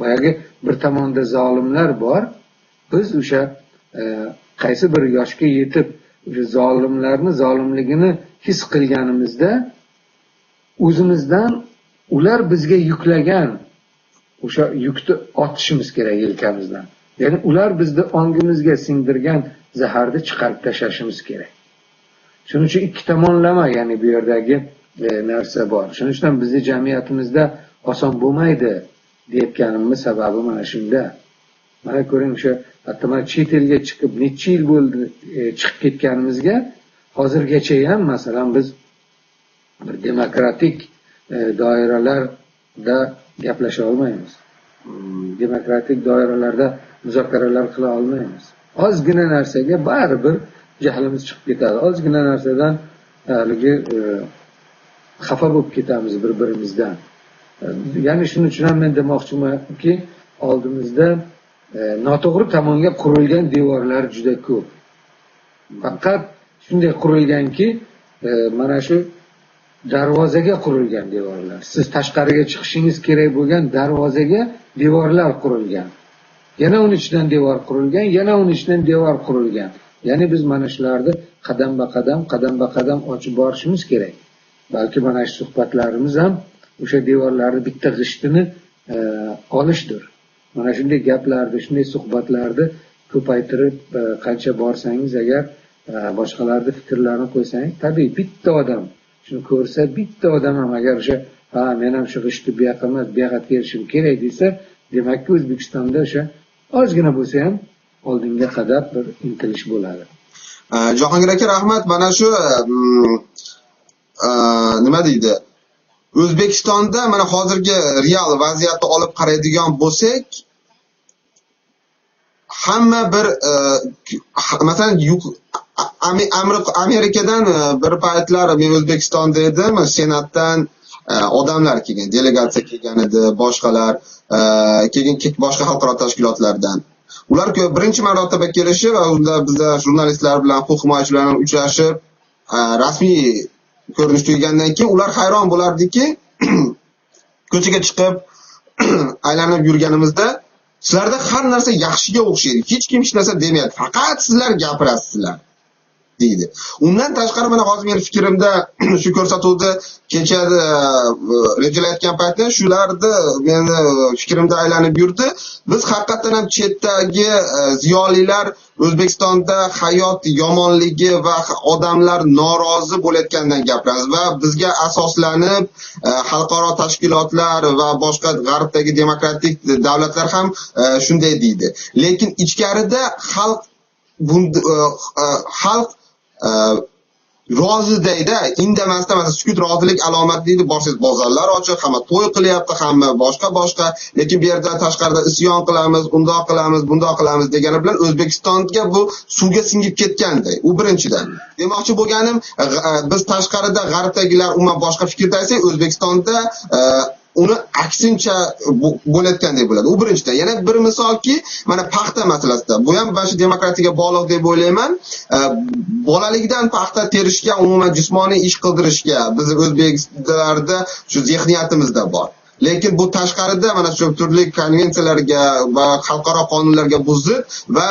Boyagi bir tomonda zolimlar bor, biz o'sha qaysi bir yoshga yetib o'sha zolimlarni zolimligini his qilganimizda o'zimizdan ular bizga yuklagan o'sha yukni otishimiz kerak yelkamizdan. Ya'ni ular bizni ongimizga singdirgan zaharni chiqarib tashlashimiz kerak. Shuning uchun ikki tomonlama, ya'ni bu yerdagi narsa bor. Shuning uchun ham bizni jamiyatimizda oson bo'lmaydi deyotganimning sababi mana shunda. Mana ko'ring, o'sha hatto mana chet elga chiqib necha yil bo'ldi chiqib ketganimizga, hozirgacha ham masalan biz bir demokratik doiralarda gaplasha olmaymiz. Demokratik doiralarda muzokaralar qila olmaymiz. Ozgina narsaga baribir jahlimiz chiqib ketadi. Ozgina narsadan haligi xafa bo'lib ketamiz bir-birimizdan. Ya'ni shuning uchun ham men demoqchimanki, oldimizda noto'g'ri tomonga qurilgan devorlar juda ko'p. Faqat shunday qurilganki, mana shu darvozaga qurilgan devorlar. Siz tashqariga chiqishingiz kerak bo'lgan darvozaga devorlar qurilgan. Yana uni ichidan devor qurilgan, yana uni ichidan devor qurilgan. Ya'ni biz mana shularni qadamba-qadam, qadamba-qadam ochib borishimiz kerak. Balki mana shu suhbatlarimiz ham o'sha devorlarni bitta g'ishtini olishdir. Mana shunday gaplarni, shunday suhbatlarni ko'paytirib qancha borsangiz agar boshqalarning fikrlarini qo'ysangiz, tabiiy bitta odam shuni ko'rsa, bitta odam ham agar o'sha ha, men ham shu g'ishtni bu yoqqa emas, bu yoqqa terishim kerak desa, demakki O'zbekistonda o'sha ozgina bo'lsa ham oldinga qadar bir intilish bo'ladi. Jahongir aka, rahmat. Mana shu nima deydi? O'zbekistonda mana hozirgi real vaziyatni olib qaraydigan bo'lsak, hamma bir masalan Amerikadan bir paytlar men O'zbekistonda edim, Senatdan odamlar kelgan, delegatsiya kelgan edi, boshqalar, keyin boshqa xalqaro tashkilotlardan. Ular birinchi marotaba kelishi va unda bizda jurnalistlar bilan, huquq himoyachilar bilan uchrashib, rasmiy ko'rinish tugagandan keyin ular hayron bo'lardiki, ko'chaga chiqib aylanib yurganimizda sizlarda har narsa yaxshiga o'xshaydi, hech kim hech narsa demayapti, faqat sizlar gapirasizlar deydi. Undan tashqari mana hozir meni fikrimda shu ko'rsatuvni kecha rejalayotgan paytda shularni meni fikrimda aylanib yurdi. Biz haqiqatan ham chetdagi ziyolilar O'zbekistonda hayot yomonligi va odamlar norozi bo'layotganidan gapiramiz va bizga asoslanib xalqaro tashkilotlar va boshqa g'arbdagi demokratik davlatlar ham shunday deydi. Lekin ichkarida xalq xalq rozi deydi, indamasdan mana sukut rozilik alomati deydi, borsangiz bozorlar ochiq, hamma to'y qilyapti, hamma boshqa-boshqa, lekin bu yerda tashqarida isyon qilamiz, undoq qilamiz, bundoq qilamiz degani bilan O'zbekistonga bu suvga singib ketganday. U birinchidan. Demoqchi bo'lganim, biz tashqarida g'arbdagilar umuman boshqa fikrda aytsak, O'zbekistonda uni aksincha bo'layotgandek bo'ladi. U birinchidan. Yana bir misolki, mana paxta masalasida. Bu ham mana shu demokratiyaga bog'liq deb o'ylayman. Bolalikdan paxta terishga, umuman jismoniy ish qildirishga biz o'zbeklarda shu zehniyatimizda bor. Lekin bu tashqarida mana shu turli konvensiyalarga va xalqaro qonunlarga bu zid va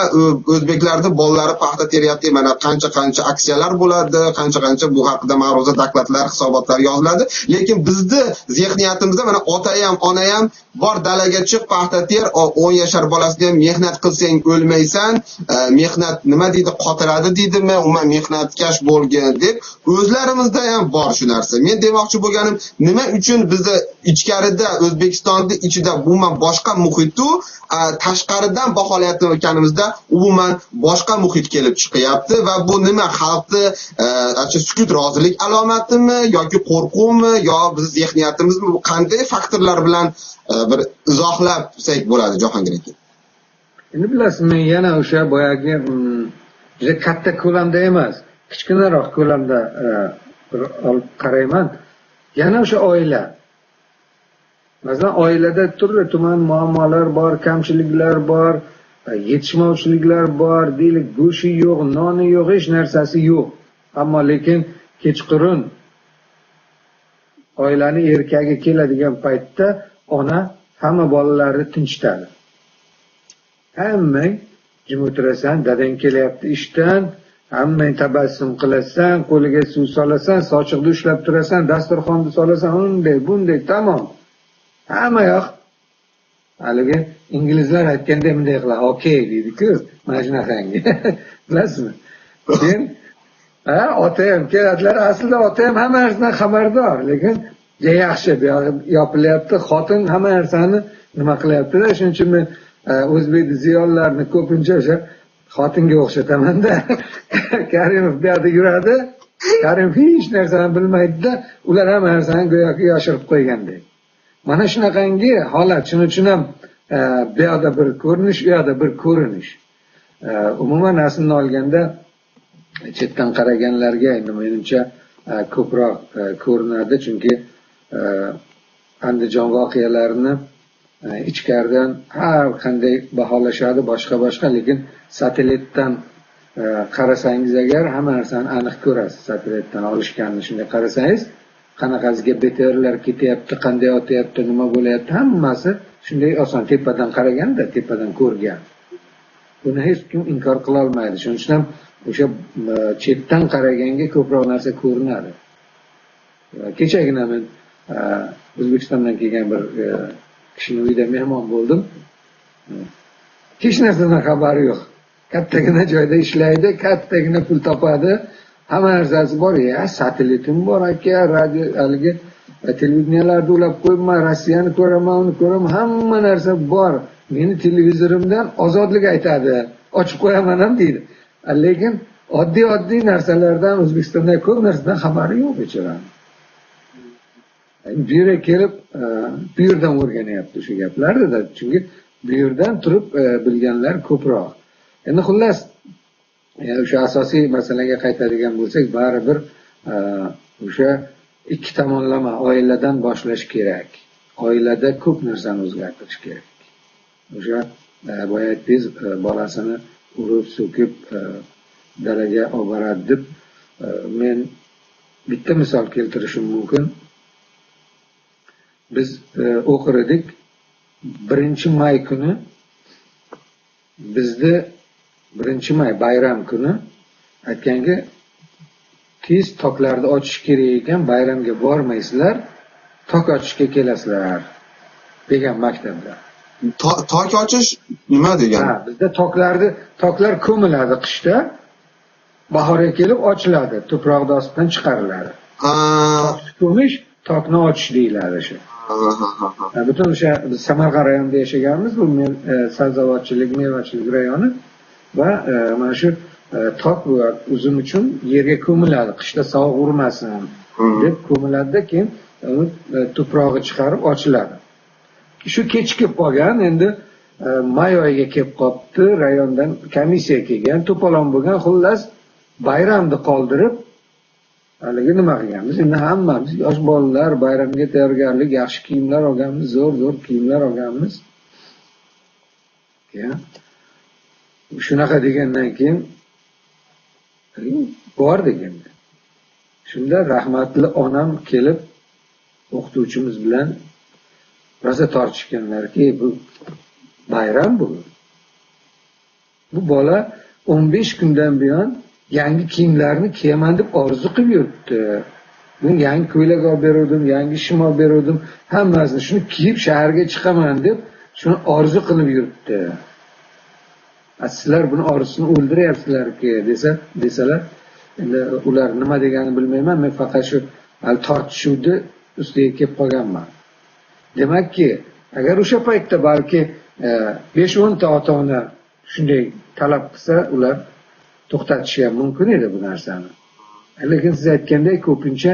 o'zbeklarning bolalari paxta teryapti. Mana qancha-qancha aksiyalar bo'ladi, qancha-qancha bu haqida ma'ruza, dokladlar, hisobotlar yoziladi. Lekin bizni zehniyatimizda mana ota ham, ona ham bor dalaga chiq, paxta ter, 10 yashar bolasida ham mehnat qilsang o'lmaysan, mehnat nima deydi, qotiradi deydimi, umuman mehnatkash bo'lgin deb o'zlarimizda ham bor shu narsa. Men demoqchi bo'lganim, nima uchun bizni ichkarida Ichkarida, O'zbekistonda ichida umuman boshqa muhitu, tashqaridan baholayotganimizda umuman boshqa muhit kelib chiqyapti va bu nima, xalqni sukut rozilik alomatimi yoki qo'rquvmi yo biz zehniyatimizmi, bu qanday faktorlar bilan bir izohlabsak bo'ladi, Jahongir aka? Endi bilasiz, men yana o'sha boyagi juda katta ko'lamda emas, kichkinaroq ko'lamda bir olib qarayman. Yana o'sha oila. Masalan, oilada turli tuman muammolar bor, kamchiliklar bor, yetishmovchiliklar bor, deylik, go'shti yo'q, noni yo'q, hech narsasi yo'q. Ammo lekin kechqurun oilani erkagi keladigan paytda ona hamma bolalarni tinchitadi. Hammang jim o'tirasan, dadang kelyapti ishdan, hammang tabassum qilasan, qo'liga suv solasan, sochiqni ushlab turasan, dasturxonni solasan, unday, bunday, tamom. Hamma yoq haligi inglizlar aytganda bunday qiladi, okey deydi-ku, mana shunaqangi. Bilasizmi? Keyin ota ham keladilar, aslida ota ham hamma narsadan xabardor, lekin yaxshi, bu yog'i yopilyapti, xotin hamma narsani nima qilyapti-da, shuning uchun men o'zbek ziyolilarini ko'pincha o'sha xotinga o'xshataman-da. Karimov bu yoqda yuradi, Karimov hech narsani bilmaydi-da, ular hamma narsani go'yoki yoshirib qo'ygandek. Mana shunaqangi holat, shuning uchun ham bu yoqda bir ko'rinish, u yoqda bir ko'rinish. Umuman aslini olganda chetdan qaraganlarga endi menimcha ko'proq ko'rinadi, chunki Andijon voqealarini ichkaridan har qanday baholashadi, boshqa-boshqa, lekin satellitdan qarasangiz agar hamma narsani aniq ko'rasiz. Satellitdan olishganini shunday qarasangiz, qanaqasiga BTRlar ketyapti, qanday otyapti, nima bo'lyapti, hammasi shunday oson tepadan qaraganda, tepadan ko'rgan. Buni hech kim inkor qila olmaydi. Shuning uchun ham o'sha chetdan qaraganga ko'proq narsa ko'rinadi. Kechagina men O'zbekistondan kelgan bir kishini uyida mehmon bo'ldim. Hech narsadan xabari yo'q. Kattagina joyda ishlaydi, kattagina pul topadi, hamma narsasi bor. Ya, satellitim bor aka, radio, haligi televideniyalarni ulab qo'yibman, Rossiyani ko'raman, uni ko'raman, hamma narsa bor. Meni televizorimdan ozodlik aytadi, ochib qo'yaman ham deydi. Lekin oddiy-oddiy narsalardan, O'zbekistonda ko'p narsadan xabari yo'q bechorani. Bu yerga kelib, bu yerdan o'rganyapti o'sha gaplarni-da, chunki bu yerdan turib bilganlar ko'proq. Endi xullas, o'sha asosiy masalaga qaytadigan bo'lsak, baribir o'sha ikki tomonlama oiladan boshlash kerak. Oilada ko'p narsani o'zgartirish kerak. O'sha boya aytdingiz, bolasini urib, so'kib dalaga olib boradi deb, men bitta misol keltirishim mumkin. Biz o'qir edik, 1 may kuni, bizni 1 may bayram kuni aytganki, tez toklarni ochish kerak ekan, bayramga bormaysizlar, tok ochishga kelasizlar degan maktabda. Tok ochish nima degani? Ha, bizda toklar ko'miladi qishda, bahorga kelib ochiladi, tuproqni ostidan chiqariladi. Tokni ko'mish, tokni ochish deyiladi shu. Ha, ha, ha, ha. Butun o'sha biz Samarqand rayonida yashaganmiz, bu sabzavotchilik, mevachilik rayoni va mana shu tok bu uzum uchun yerga ko'miladi, qishda sovuq urmasin deb ko'miladida, keyin uni tuprog'i chiqarib ochiladi. Shu kechikib qolgan, endi may oyiga kelib qolibdi, rayondan komissiya kelgan, to'polon bo'lgan, xullas bayramni qoldirib haligi nima qilganmiz, endi hammamiz yosh bolalar bayramga tayyorgarlik, yaxshi kiyimlar olganmiz, zo'r zo'r kiyimlar olganmiz. Keyin shunaqa degandan keyin bordik endi. Shunda rahmatli onam kelib o'qituvchimiz bilan rosa tortishganlarki, bu bayram bu. Bu bola 15 kundan buyon yangi kiyimlarni kiyaman deb orzu qilib yuribdi. Men yangi ko'ylak olib beruvdim, yangi shim olib beruvdim, hammasini shuni kiyib shaharga chiqaman deb shuni orzu qilib yuribdi. Sizlar buni orzusini o'ldiryapsizlarki desalar, endi ular nima deganini bilmayman, men faqat shu hali tortishuvni ustiga kelib qolganman. Demakki, agar o'sha paytda balki 5-10 ta ota-ona shunday talab qilsa, ular to'xtatishi ham mumkin edi bu narsani. Lekin siz aytgandek, ko'pincha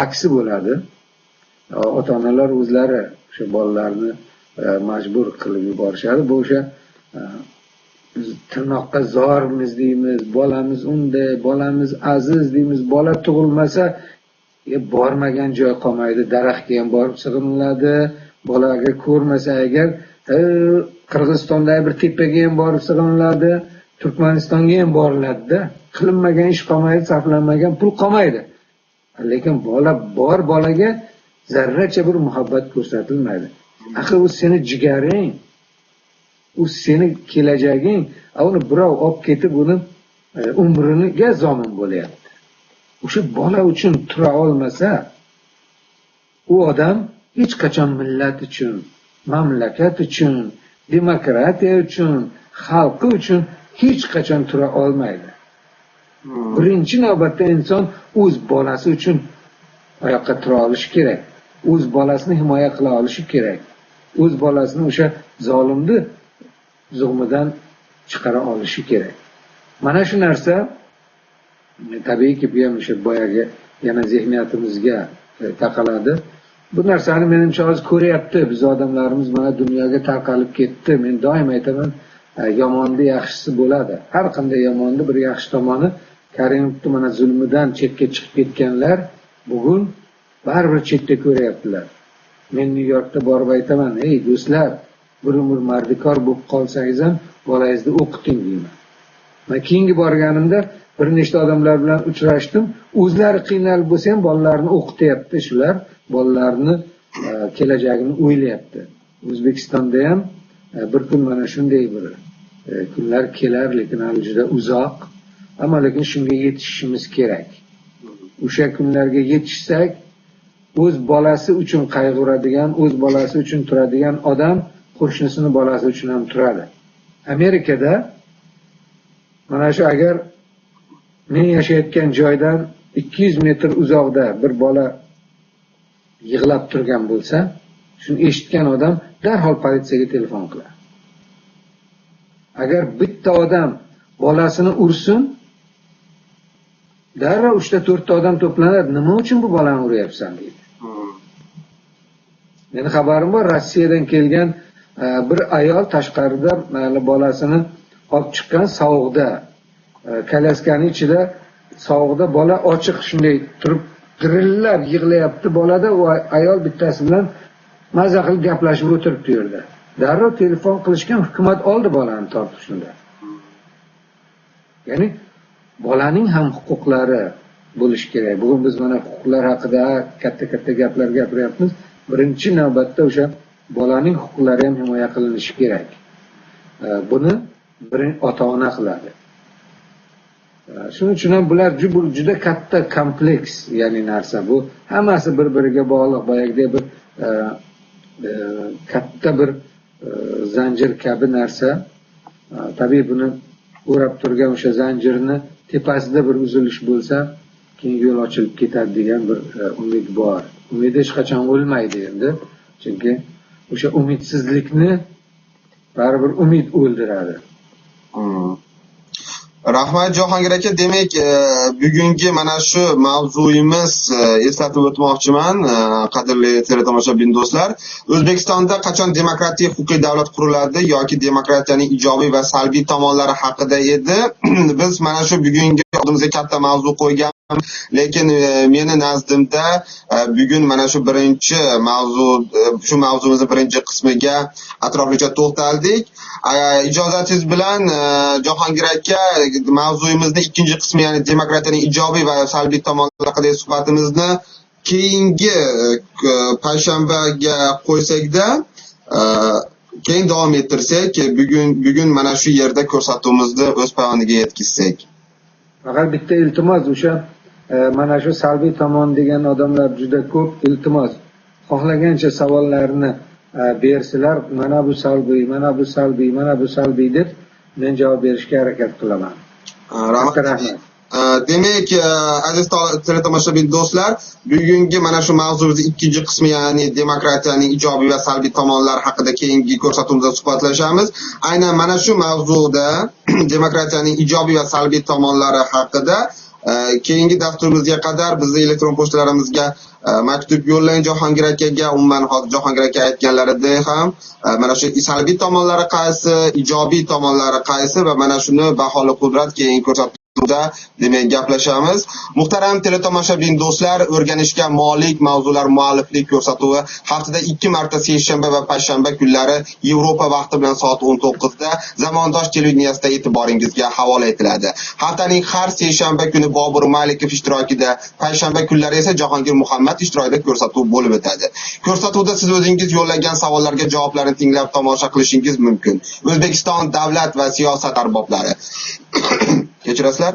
aksi bo'ladi. Ota-onalar o'zlari o'sha bolalarni majbur qilib yuborishadi. Bu o'sha biz tirnoqqa zormiz deymiz, bolamiz unday, bolamiz aziz deymiz, bola tug'ilmasa bormagan joy qolmaydi, daraxtga ham borib sig'iniladi, bola agar ko'rmasa agar Qirg'izistondagi bir tepaga ham borib sig'iniladi, Turkmanistonga ham boriladi-da. Qilinmagan ish qolmaydi, sarflanmagan pul qolmaydi. Lekin bola bor, bolaga zarracha bir muhabbat ko'rsatilmaydi. Axir u seni jigaring, u seni kelajaging, uni birov olib ketib uni umriga zomin bo'lyapti. O'sha bola uchun tura olmasa, u odam hech qachon millat uchun, mamlakat uchun, demokratiya uchun, xalqi uchun hech qachon tura olmaydi. Birinchi navbatda inson o'z bolasi uchun oyoqqa tura olishi kerak. O'z bolasini himoya qila olishi kerak. O'z bolasini o'sha zolimni zug'midan chiqara olishi kerak. Mana shu narsa tabiiyki bu ham o'sha boyagi yana zehniyatimizga taqaladi. Bu narsani menimcha hozir ko'ryapti. Biz odamlarimiz mana dunyoga tarqalib ketdi. Men doim aytaman, yomonni yaxshisi bo'ladi. Har qanday yomonni bir yaxshi tomoni, Karimovni mana zulmidan chetga chiqib ketganlar bugun baribir chetda ko'ryaptilar. Men Nyu-Yorkda borib aytaman, ey do'stlar, bir umr mardikor bo'lib qolsangiz ham bolangizni o'qiting deyman. Men keyingi borganimda bir nechta odamlar bilan uchrashdim. O'zlari qiynalib bo'lsa ham bolalarini o'qityapti shular, bolalarini kelajagini o'ylayapti. O'zbekistonda ham bir kun mana shunday bir kunlar kelar, lekin hali juda uzoq. Ammo lekin shunga yetishishimiz kerak. O'sha kunlarga yetishsak, o'z bolasi uchun qayg'uradigan, o'z bolasi uchun turadigan odam qo'shnisini bolasi uchun ham turadi. Amerikada mana shu agar men yashayotgan joydan 200 metr uzoqda bir bola yig'lab turgan bo'lsa, shuni eshitgan odam darhol politsiyaga telefon qiladi. Agar bitta odam bolasini ursin, darrov 3-4 ta odam to'planadi. Nima uchun bu bolani uryapsan deydi. Meni xabarim bor, Rossiyadan kelgan bir ayol tashqarida bolasini olib chiqqan sovuqda, kolyaskaning ichida sovuqda bola ochiq shunday turib dirillab yig'layapti bolada, u ayol bittasi bilan maza qilib gaplashib o'tiribdi u yerda. Darrov telefon qilishgan, hukumat oldi bolani tortib shunda. Ya'ni bolaning ham huquqlari bo'lishi kerak. Bugun biz mana huquqlar haqida katta-katta gaplar gapiryapmiz. Birinchi navbatda o'sha bolaning huquqlari ham himoya qilinishi kerak. Buni ota-ona qiladi. Shuning uchun ham bular juda katta kompleks, ya'ni narsa bu. Hammasi bir-biriga bog'liq. Boyagidek bir katta bir zanjir kabi narsa. Tabiiy buni o'rab turgan o'sha zanjirni tepasida bir uzilish bo'lsa, keyin yo'l ochilib ketadi degan bir umid bor. Umid hech qachon o'lmaydi endi. Chunki o'sha umidsizlikni baribir umid o'ldiradi. Rahmat Jahongir aka. Demak, bugungi mana shu mavzuyimiz eslatib o'tmoqchiman, qadrli teletomoshabin do'stlar. O'zbekistonda qachon demokratik huquqiy davlat quriladi yoki demokratiyaning ijobiy va salbiy tomonlari haqida edi. Biz mana shu bugungi oldimizga katta mavzu qo'ygan, lekin meni nazdimda bugun mana shu birinchi mavzu, shu mavzumizning birinchi qismiga atroflicha to'xtaldik. Ijozatingiz bilan Jahongir aka, mavzuyimizning ikkinchi qismi, ya'ni demokratiyaning ijobiy va salbiy tomonlari haqidagi suhbatimizni keyingi payshanbaga qo'ysakda, keyin davom ettirsak, bugun mana shu yerda ko'rsatuvimizni o'z poyoniga yetkazsak. Faqat bitta iltimos, o'sha mana shu salbiy tomon degan odamlar juda ko'p, iltimos, xohlagancha savollarni bersalar, mana bu salbiy, mana bu salbiy, mana bu salbiy deb men javob berishga harakat qilaman. Rahmat. Rahmat. Demak, aziz teletomoshabin do'stlar, bugungi mana shu mavzumizning ikkinchi qismi, ya'ni demokratiyaning ijobiy va salbiy tomonlari haqida keyingi ko'rsatuvimizda suhbatlashamiz. Aynan mana shu mavzuda demokratiyaning ijobiy va salbiy tomonlari haqida keyingi dasturimizga qadar bizni elektron pochtalarimizga maktub yo'llang Jahongir akaga. Umuman hozir Jahongir aka aytganlaridek ham mana shu salbiy tomonlari qaysi, ijobiy tomonlari qaysi va mana shuni baholi qudrat keyingi ko'rsatuvda demak gaplashamiz. Muhtaram teletomoshabin do'stlar, o'rganishga molik mavzular mualliflik ko'rsatuvi haftada 2 marta seshanba va payshanba kunlari Yevropa vaqti bilan soat 19da Zamondosh televideniyasida e'tiboringizga havola etiladi. Haftaning har seshanba kuni Bobur Malikov ishtirokida, payshanba kunlari esa Jahongir Muhammad ishtirokida ko'rsatuv bo'lib o'tadi. Ko'rsatuvda siz o'zingiz yo'llagan savollarga javoblarni tinglab tomosha qilishingiz mumkin. O'zbekiston davlat va siyosat arboblari, kechirasizlar,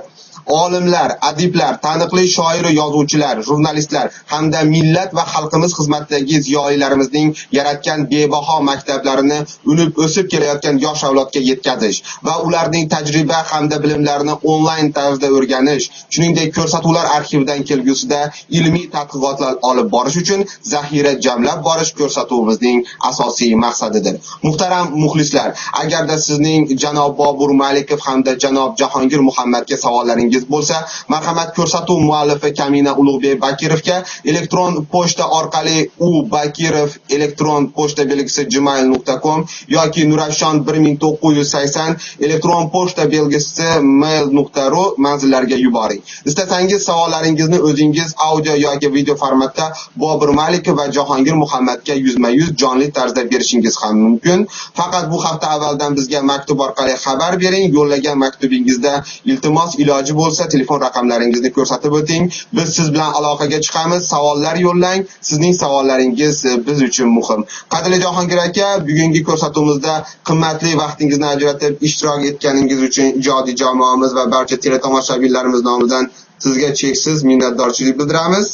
olimlar, adiblar, taniqli shoir yozuvchilar, jurnalistlar hamda millat va xalqimiz xizmatidagi ziyolilarimizning yaratgan bebaho maktablarini unib o'sib kelayotgan yosh avlodga yetkazish va ularning tajriba hamda bilimlarini onlayn tarzda o'rganish, shuningdek ko'rsatuvlar arxividan kelgusida ilmiy tadqiqotlar olib borish uchun zaxira jamlab borish ko'rsatuvimizning asosiy maqsadidir. Muhtaram muxlislar, agarda sizning janob Bobur Malikov hamda janob Jahongir Muhammadga savollaringiz bo'lsa, marhamat ko'rsatuv muallifi Kamina Ulug'bek Bakirovga elektron pochta orqali ubakirov elektron pochta belgisi gmail.com yoki nurafshon 1980 elektron pochta belgisi mail.ru manzillariga yuboring. Istasangiz savollaringizni o'zingiz audio yoki video formatda Bobur Malikov va Jahongir Muhammadga yuzma-yuz jonli tarzda berishingiz ham mumkin. Faqat bu hafta avvaldan bizga maktub orqali xabar bering. Yo'llagan maktubingizda iltimos iloji bo'lsa telefon raqamlaringizni ko'rsatib o'ting. Biz siz bilan aloqaga chiqamiz, savollar yo'llang. Sizning savollaringiz biz uchun muhim. Qadrli Jahongir aka, bugungi ko'rsatuvimizda qimmatli vaqtingizni ajratib ishtirok etganingiz uchun ijodiy jamoamiz va barcha teletomoshabinlarimiz nomidan sizga cheksiz minnatdorchilik bildiramiz.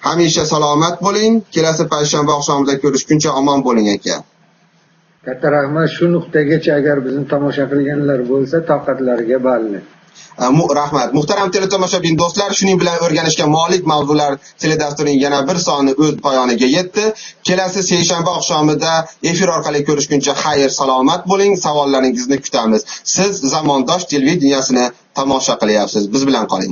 Hamisha salomat bo'ling. Kelasi payshanba oqshomida ko'rishguncha omon bo'ling aka. Katta rahmat. Shu nuqtagacha agar bizni tomosha qilganlar bo'lsa, toqatlariga balli. Rahmat. Muhtaram teletomoshabin do'stlar, shuning bilan o'rganishga molik mavzular teledasturining yana bir soni o'z poyoniga yetdi. Kelasi seshanba oqshomida efir orqali ko'rishguncha xayr, salomat bo'ling. Savollaringizni kutamiz. Siz Zamondosh televideniyasini tomosha qilyapsiz. Biz bilan qoling.